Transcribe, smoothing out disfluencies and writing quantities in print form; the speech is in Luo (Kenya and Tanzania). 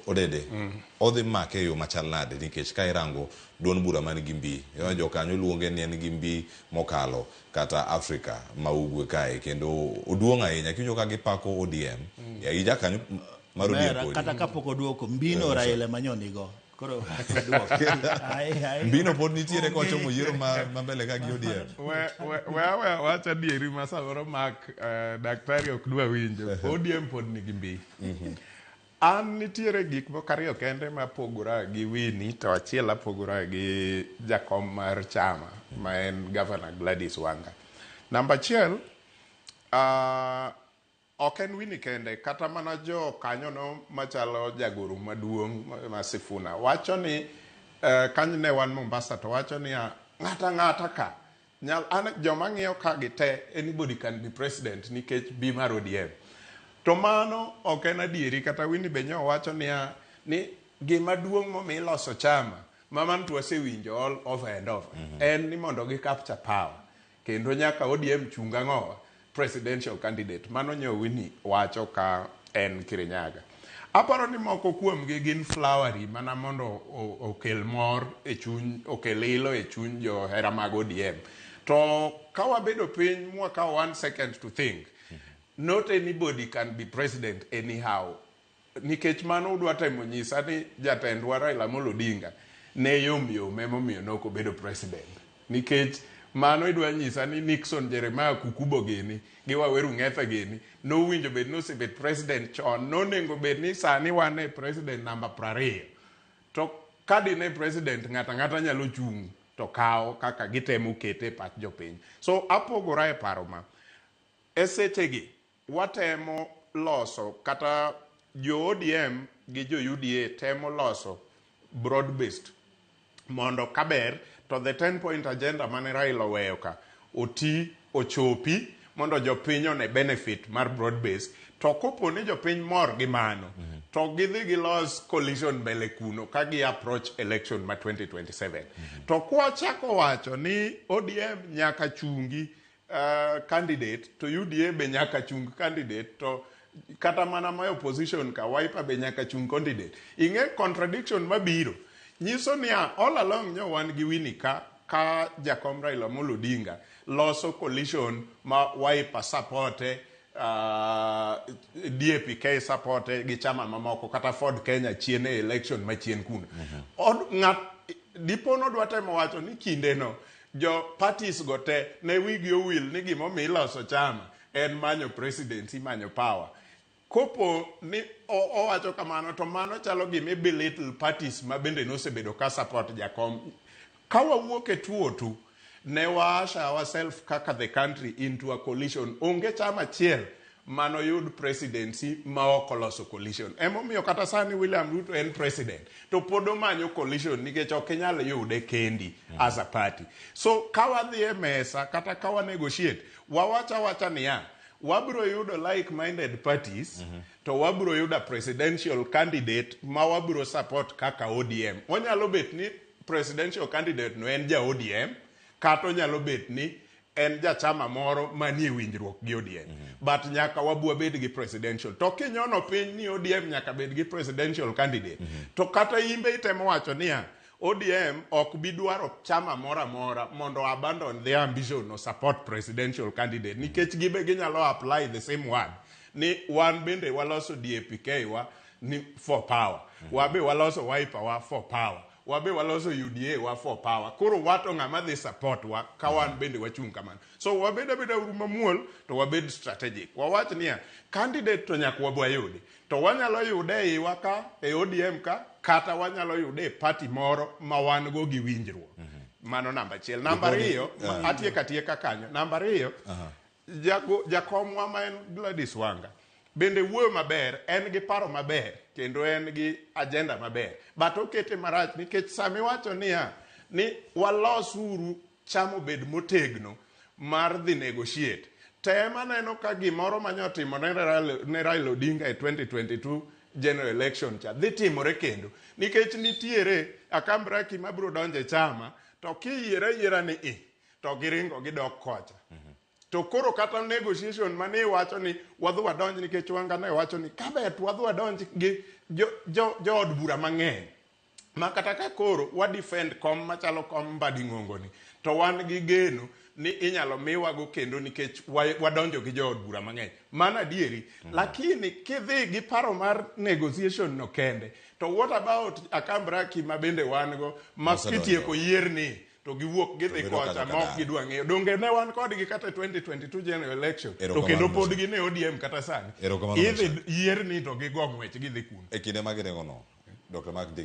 Odede, odhi make e yo machal nade nikech ka irango duond bura man gi mbi, jokanyo luonge ni en gi mbi mokalo kata Afrika ma ugwe kae kendo oduong' ahinya. Kiwinjo ka gipako ODM, ya ijakanyo mar ODM Omera, podi. kata kapok oduoko mbino Raila manyonigo koro oduok. Ai, ai. Mbino pod nitiere kochomo yiero ma mbele ka gi ODM. We aweya wach adieri ma samoro mak daktari ok dwa winjo. ODM pod nigi mbi. An nitiere gik moko ariyo kende mapogora gi Winnie to achiel apogora gi jakom mar chama ma en Governor Gladys Wanga. Namba achiel, ok en Winnie kende, kata mana jo kanyono machalo jagoro maduong' ma Sifuna wacho ni kanyo ne wan Mombasa to wacho niya ng'ata ng'ata ka nyal an joma ng'iyo ka gi te anybody can be president nikech bi mar ODM. To mano ok en adieri kata Winnie be nyo wacho niya ni gima duong' momiyo iloso chama ma mano to wasewinjo all over and over en ni mondo gi capture power kendo nyaka ODM chung ang'owa presidential candidate mano nyo Winnie wacho ka en Kirinyaga. Aparo ni moko kuomgi gin flowery mana mondo okel mor e chuny, okel ilo e chuny johera mag ODM. To ka wabedo piny mwakawo one second to think, not anybody can be president anyhow. Nikech mano udwa temo nyisa ni jatendwa Raila Amolo Odinga ne yom yom emomiyo nok obedo president. Nikech mano idwa nyisa ni Nixon Jeremiah Kukubo gini gi Waweru Ng'ethe gini nowinjo bed ni osebet president chon nonego bed ni sani wan e president namba 20. To ka dine president ng'ato ang'ata nyalo chung' to kawo kaka gitemo kete e pach jopiny. So apogora e paro ma. E sechegi watemo loso kata jo ODM gi jo UDA temo loso broad based mondo kaber to the 10 point agenda mane Raila oweyo ka oti ochopi mondo jopiny one benefit mar broad based to kopo ni jopiny mor gi mano to gidhi gilos coalition mbele kuno ka gi approach election ma 2027 to kwachako wacho ni ODM nyaka chungi candidate to UDA be nyaka chung candidate to kata mana ma opposition ka Wiper be nyaka chung candidate ing'e contradiction mabiro nyiso niya all along nyo wan gi Winnie ka jakom Raila Amolo Odinga loso coalition ma Wiper supporte DAP-K supporte gi chama mamoko kata Ford Kenya chien e election machien kuno. Od ng'at dipo nodwa temo wacho ni kindeno jo parties go te ne wigi owil ni gimomiyo iloso chama en manyo presidency manyo power. Kopo ni owacho kamano to mano chalo gima belittle parties ma bende nosebedo ka support jakom. Ka wawuok e 202 ne wa usher ourselves kaka the country into a coalition. Onge chama achiel manoyud presidency ma ok oloso coalition. Emomiyo kata sani William Ruto en president to pod omanyo coalition nikech ok inyal yude kendi as a party. So ka wadhi e mesa kata ka wa negotiate wawach awacha niya wabro yudo like minded parties to wabro yudo a presidential candidate ma wabro support kaka ODM. Onyalo bet ni presidential candidate no en ja ODM kata onyalo bet ni en jachama moro manie winjruok gi ODM. But nyaka wabwa bed gi presidential. To kinyono piny ni ODM nyaka bed gi presidential candidate. To kata imbe itemo wacho niya ODM ok bi dwaro chama moro amora mondo abandon their ambition no support presidential candidate nikech gibe ginyalo apply the same word ni wan bende waloso DAP-K wa ni for power wabe waloso Wiper wa for power wabe waloso UDA wa for power koro wato ng'ama dhi support wa ka wan bende wachung' kamano so wabed abeda uru mamuol to wabed strategic wawach niya candidate to nyaka wabwayudi to wanyalo yude e iwa ka e ODM ka kata wanyalo yude e party moro ma wan go gi winjruok mano namba achiel namba ariyo atieko atieka kanyo namba ariyo jakomwa ma en Gladys Wanga bende wuoyo maber en gi paro maber kendo en gi agenda maber but okete marach nikech sami wacho niya ni walos uru chama obed motegno mar dhi negotiate tem aneno ka gimoro manyotimo ne Raila Odinga e 2022 general election cha dhi timore kendo nikech nitiere akambraki mabiro donjo e chama to kiyiere ayiera ni i to giringo gidok kocha. To koro kata negotiation mane iwacho ni wadhi wadonj nikech Wanga ne wacho ni kaber to wadhi wadonj gi jood bura mang'eny ma kata ka koro wa defend kom machalo kom Mbadi Ng'ongo ni to wan gi geno ni inyalo miwago kendo nikech wadonjo gi jood bura mang'eny. Mano adieri. Lakini kidhi gi paro mar negotiation no kende to what about Akambraki ma bende wan go ma kitieko yierni to giwuok gidhi kocha ma ok gidwa ng'eyo. Donge ne wan kodgi kata 2022 general election to kendo pod gin e ODM kata sani. Idhi yierni to gigo ng'wech gidhi kuno. E kinde ma giringo no, Dr. Mark.